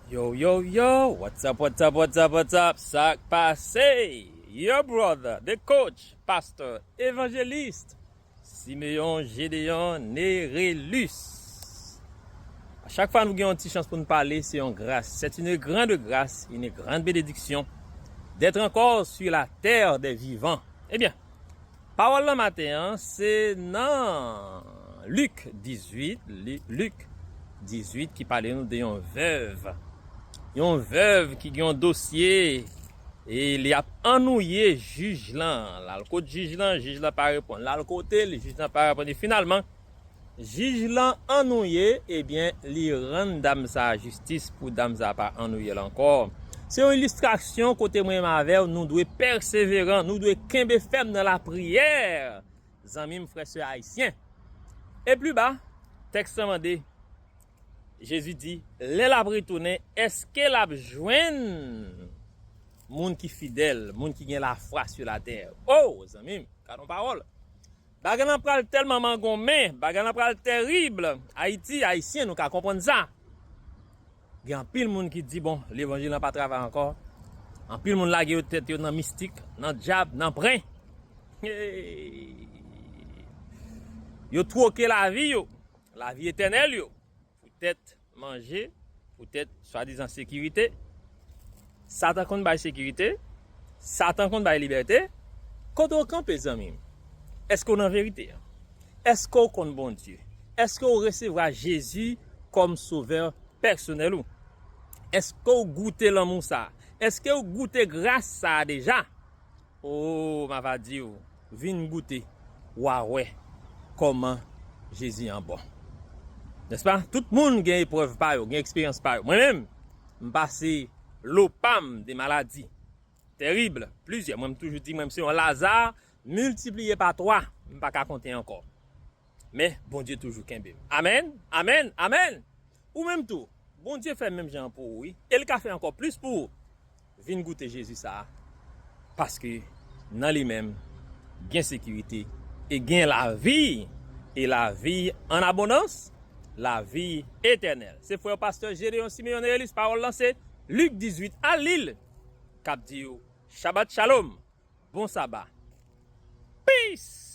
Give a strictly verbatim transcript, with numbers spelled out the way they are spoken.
Yo, yo, yo, what's up, what's up, what's up, what's up? Sa k pase? Your brother, the coach, pastor, evangelist, Simeon Gédéon Nerelus. Chak fwa nou gen yon ti chans pou nou pale, se yon gras. C'est une grande grâce, une grande bénédiction d'être encore sur la terre des vivants. Ebyen, pawòl nan maten an, se nan Lik dizuit, Li- Lik dizuit ki pale nou de yon vèv. Yon vèv ki gen yon dosye e li ap annuye jij lan. L al kot jij lan, jij lan pa reponn. L al kote l, jij lan pa reponn. E finalman, jij lan annuye, ebyen, li rann dam sa a jistis pou dam sa a pa annuye l ankò. Se yon ilistrasyon kote mwen menm avè w, nou dwe pèseveran, nou dwe kenbe fèm nan lapriyè. Zanmi m, frè, sè ayisyen. E pli ba, tèks lan mande, Jezi di, lè l ap retounen, èske l ap jwenn moun ki fidèl, moun ki gen lafwa sou latè? O, zanmi m, gad yon pawòl. Bagay lan pral tèlman mangonmen, bagay lan pral tèrib. Ayiti, Ayisyen, nou ka konprann sa. Gen anpil moun ki di, bon, levanjil lan pa travay ankò. Anpil moun lage yo tèt yo nan mistik, nan dyab, nan pren. Hey! Yo twoke lavi yo, lavi etènèl yo, poutèt manje, poutèt swadizan sekirite. Satan konn bay sekirite, Satan konn bay libète. Kote w kanpe, zanmi m? Èske w nan verite a? Èske w konn Bondye? Èske w resevwa Jezi kòm Sovè pèsonèl ou? Èske w goute lanmou sa a? Èske w goute gras sa a deja? O, m ava di w, vin goute, w a wè kòman Jezi an bon. Nèspa? Tout moun gen eprèv pa yo, gen eksperyans pa yo. Mwen menm, m pase lo pa m de maladi tèrib, plizyè. Mwen, m toujou di, mwen, m se yon Laza miltipliye pa twa, m pa ka konte ankò. Men, Bondye toujou kenbe m. Amèn, amèn, amèn! Ou menm tou, Bondye fè menm jan an pou ou, wi. E l ka fè ankò plis pou ou. Vin goute Jezi sa a. Paske nan li menm, gen sekirite e gen lavi. E lavi an abondans, lavi etènèl. Se frè w pastè Gédéon Simeon Néelis, pawòl lan se Lik dizuit, al li l, k ap di w, Shabbat Shalom, bon saba. Peace!